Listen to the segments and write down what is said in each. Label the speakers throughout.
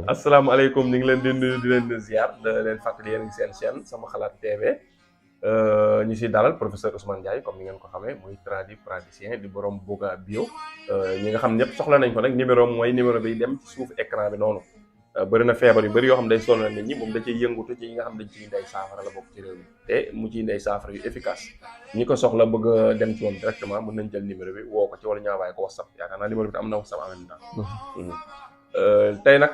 Speaker 1: asalaamaaleykum ñu ngi leen di nuyu di leen ziar da leen fàttali yéen a ngi seen chaîne sama xalaat TV ñu si dalal professeur Ousmane Ndiaye comme ni ngeen ko xamee muy praticien di borom Boga Bio ñi nga xam ñëpp soxla nañ ko nag numéro mooy numéro bi dem ci suuf écran bi noonu bëri na feebar yu bëri yoo xam day sonal nit ñi moom da ciy yëngutu ci yi nga xam dañ ciy indi ay saafara la bokk ci réew mi te mu ciy indi ay saafara yu efficace ñi ko soxla bëgg a dem ci moom directement mën nañ jël numéro bi woo ko ci wala ñaawaay ko WhatsApp yaakaar naa numéro bi am na WhatsApp en même temps tey nag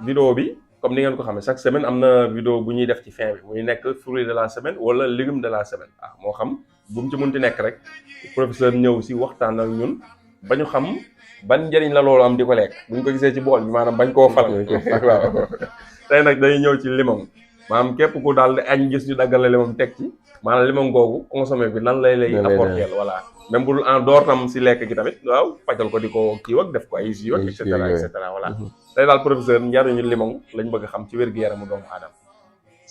Speaker 1: vidéo bi comme ni ngeen ko xamee chaque semaine am na vidéo bu ñuy def ci fin bi muy nekk fruit de la semaine wala légume de la semaine moo xam bu mu ci munti nekk rek professeur ñëw si waxtaan ak ñun ba ñu xam ban njëriñ la loolu am di ko lekk bu ñu ko gisee ci bool bi maanaam bañ koo fal waaw tey nag dañuy ñëw ci limon maanaam képp ku daal di añ gis ñu daggal la limon teg ci maanaam limon googu consommé bi lan lay apporter voilà même bu dul en dehors tam si lekk gi tamit waaw pàccal ko di ko kii ak def ko ay jus ak et cetera voilà tey daal professeur njariñu limon lañ bëgg a xam ci wér-gu-yaramu doomu aadama.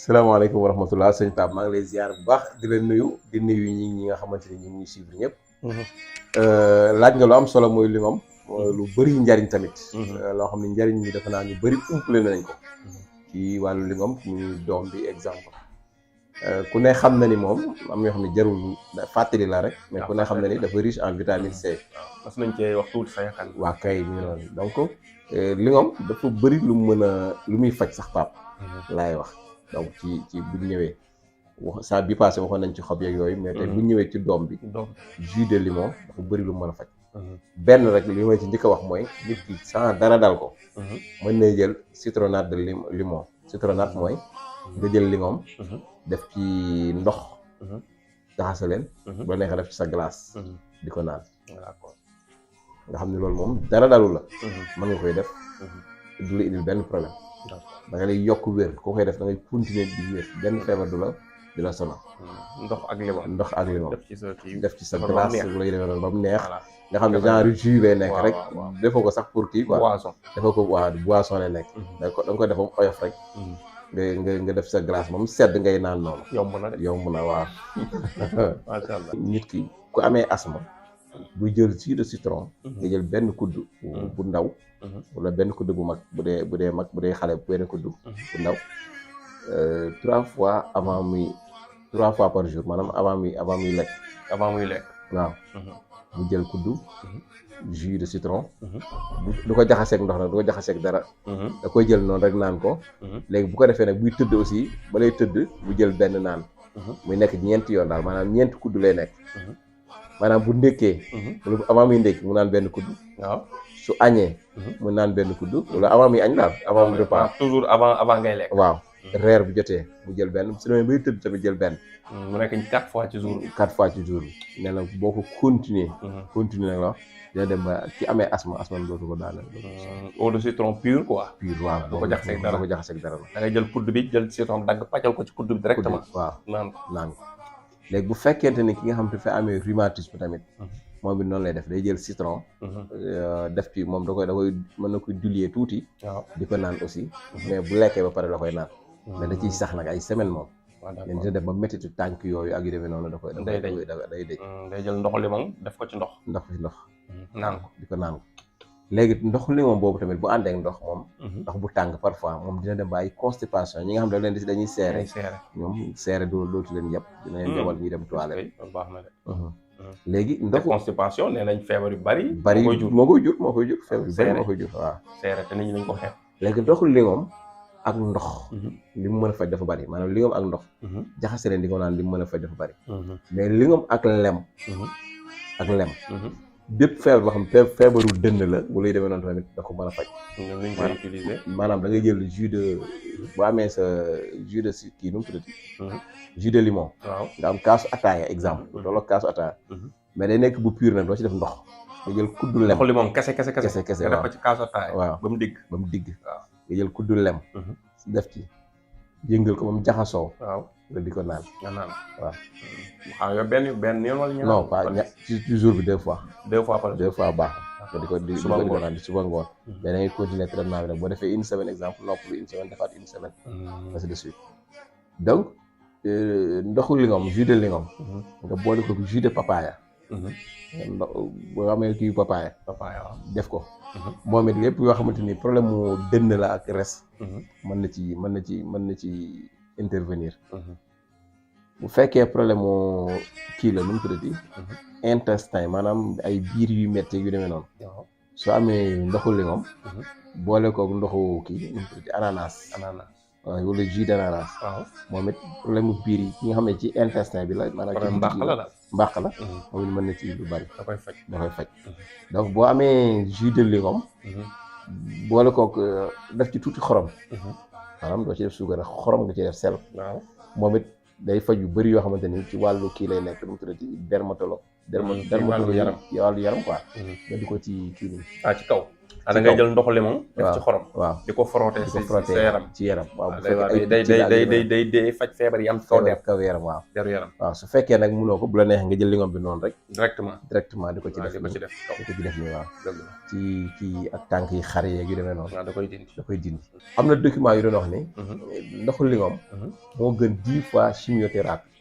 Speaker 2: salaamaaleykum wa rahmatulah sëñ Pape maa ngi lay ziar bu baax di leen nuyu ñi nga xamante ni ñu ngi suivre ñëpp. laaj nga lu am solo mooy limon lu bëri njariñ tamit. loo xam ne njariñ bi defe naa ñu bëri umpale nañ ko. ci wàllu limon muy doom bi exemple. ku ne xam na ni moom am na yoo xam ne jarul fàttali la rek. mais ku ne xam na ni dafa riche en vitamine C.
Speaker 1: waaw mas nañ cee wax tuuti sa yaakaar.
Speaker 2: waa kay mi noonu donc limon dafa bëri lu mu mën a lu muy faj sax Pape. laay wax donc ci bu ñëwee wax saa bi passé waxoon nañ ci xob yeeg yooyu. mais tey bu ñëwee ci doom bi. jus de limon dafa bëri lu mu mën a faj. benn rek li ma ci njëkk a wax mooy nit ki sans dara dal ko. mën na jël citronnade de limon citronnade mooy. nga jël limon. def ci ndox. jaxase leen. bu la neexee def ci sa glace. di ko naan. nga xam ne loolu moom dara dalul la. mën nga koy def. du la indil benn problème. da nga lay yokk wér koo koy def da ngay continuer di wér benn feebar du la sonal.
Speaker 1: ndox ak limon.
Speaker 2: def ci sa glace bu lay demee noonu ba mu neex. nga xam ne genre jus lay nekk rek. defoo ko sax pour kii quoi. defoo ko boisson lay nekk. da nga koy def ba mu oyof rek. nga def sa glace moom sedd ngay naan noonu. yomb na waaw.
Speaker 1: macha allah
Speaker 2: nit ki ku amee asthme. bu jël jus de citron. nga jël benn kudd bu ndaw. wala benn kudd bu mag bu dee mag bu dee xale benn kudd bu ndaw. 3 fois par jour maanaam avant muy lekk. waaw. mu jël kudd. jus de citron. du ko jaxaseeg ndox nag du ko jaxaseeg dara. da koy jël noonu rek naan ko. léegi bu ko defee nag buy tëdd aussi ba lay tëdd mu jël benn naan. muy nekk ñeenti yoon daal maanaam ñeenti kudd lay nekk. maanaam bu ndékkee. wala avant muy ndékki mu naan benn kudd.
Speaker 1: waaw
Speaker 2: su añee. mu naan benn kudd wala avant muy añ daal avant muy repas.
Speaker 1: toujours avant ngay lekk.
Speaker 2: waaw reer bu jotee mu jël benn su demee bay tëdd tamit jël benn.
Speaker 1: mu nekk 4 fois ci jour bi.
Speaker 2: 4 fois ci jour bi. nee na boo ko continuer nag la wax dina dem ba ki amee asthme dootu ko daaneel.
Speaker 1: eau de citron pur quoi.
Speaker 2: pur waaw
Speaker 1: du ko jaxaseeg dara
Speaker 2: la.
Speaker 1: da ngay jël kudd bi jël citron dagg pàccal ko ci kudd bi directement.
Speaker 2: waaw
Speaker 1: naan ko.
Speaker 2: léegi bu fekkente ni ki nga xam te fa amee rhumatisme tamit. moom it noonu lay def day jël citron. def ci moom da koy mën na koy diluer tuuti.
Speaker 1: waaw
Speaker 2: di ko naan aussi. mais bu lekkee ba pare da koy naan. mais da ciy sax nag ay semaine moom. leen dina def ba méttitu tànk yooyu ak yu demee noonu da koy day dëj.
Speaker 1: day jël ndoxu limon def ko ci ndox. naan ko
Speaker 2: di ko naan ko. léegi ndoxu limon boobu tamit bu àndee ak ndox moom. ndox bu tàng parfois moom dina dem ba ay constipation ñi nga xam ne leen di dañuy seere. ñoom seere dootu leen yàpp. dina leen jabal ñuy dem toilette.
Speaker 1: baax na de.
Speaker 2: léegi ndoxu
Speaker 1: constipation nee nañ feebar yu bari.
Speaker 2: moo koy jur feebar yu bari moo koy jur waaw.
Speaker 1: seere te nit ñi nañ ko xeex.
Speaker 2: léegi ndoxu limon ak ndox. li mu mën a faj dafa bari maanaam limon ak ndox. jaxase leen di ko naan li mu mën a faj dafa bari. mais limon ak lem. bépp feebar boo xam feebaru dënn la bu lay demee noonu tamit da ko mën a faj. maanaam da ngay jël jus de boo amee sa jus de kii nu mu tuddati. jus de limon.
Speaker 1: waaw
Speaker 2: nga am kaasu ataaya exemple. loolu ak kaasu ataaya. mais day nekk bu pur nag doo ci def ndox. nga jël kuddu lem
Speaker 1: ndox limon kese.
Speaker 2: kese
Speaker 1: nga def ko ci kaasu ataaya.
Speaker 2: waaw
Speaker 1: ba mu digg.
Speaker 2: waaw nga jël kuddu lem. def ci yëngal ko ba mu jaxasoo.
Speaker 1: waaw
Speaker 2: nga di ko naan. waaw.
Speaker 1: xam nga benn yoon wala ñaar.
Speaker 2: non pas ci jour bi 2 fois.
Speaker 1: 2 fois par jour
Speaker 2: 2 fois baax na. di ko naan di suba ngoon. mais da ngay continuer traitement bi nag boo defee 1 semaine exemple noppalu 1 semaine defaat 1 semaine. ainsi de suite donc ndoxu lingom jus de lingom. nga boole ko jus de papaya. ndox boo amee kii papaya.
Speaker 1: waaw
Speaker 2: def ko moom it lépp yoo xamante ni problème mu dënn la ak res mën na ci intervenir bu fekkee problème mu kii la nu mu tuddati intestin maanaam ay biir yu métti yu demee noonu soo amee ndoxu lingom boole kook ndoxu kii nu mu tuddati ananas waaw wala jus d'ananas moom it problème mu biir yi ki nga xam ne ci intestin bi la maanaam mbàq la moom it mën na ci lu bari da koy faj donc boo amee jus de lingom boole kook def ci tuuti xorom maanaam doo ci def suukar xorom nga ci def sel moom it day faj yu bëri yoo xamante ni ci wàllu kii lay nekk nu mu tuddati dermatologue wàllu yaram quoi nga di ko ci kii nii
Speaker 1: ci kaw da ngay jël ndoxu limon def ci xorom
Speaker 2: waaw
Speaker 1: di ko frotter sa yaram
Speaker 2: ci yaram waaw bu
Speaker 1: fekkee day faj feebar yi am kaw
Speaker 2: yaram waaw
Speaker 1: deru yaram
Speaker 2: waaw su fekkee nag mënoo ko bu la neexee nga jël lingom bi noonu rek directement di ko ci def nii waaw ci ak tànk yi xar yeeg yu demee noonu
Speaker 1: da koy dindi
Speaker 2: am na document yu doon wax ni ndoxu lingom moo gën 10 fois chimiothérapie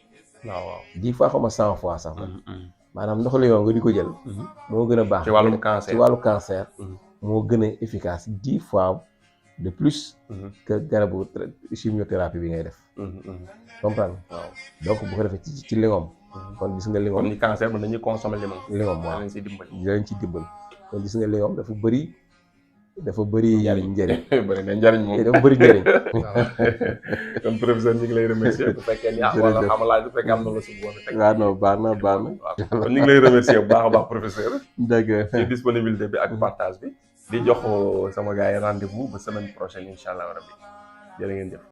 Speaker 1: waaw
Speaker 2: 10 fois xaw ma 100 fois sax maanaam ndoxu lingom nga di ko jël moo gën a baax ci wàllu cancer moo gën a efficace 10 fois de plus que garabu chimiothérapie bi ngay def comprendre waaw donc bu ko defee ci lingom kon gis nga lingom
Speaker 1: ni cancer mën nañuy consommer
Speaker 2: lingom waaw dinañ ci dimbali kon gis nga lingom dafa bëri njëriñ
Speaker 1: bëri na njëriñ moom
Speaker 2: dafa bëri njëriñ
Speaker 1: kon professeur ñu ngi lay remercier bu fekkee ni wala xamalaay bu fekkee am na la su boon teg
Speaker 2: waaw non baax na
Speaker 1: kon ñu ngi lay remercier bu baax a baax professeur
Speaker 2: dëgg
Speaker 1: ci disponibilité bi ak partage bi di jox sama gars yi rendez-vous ba semaine prochaine incha allah rabbi jërë ngeen jëf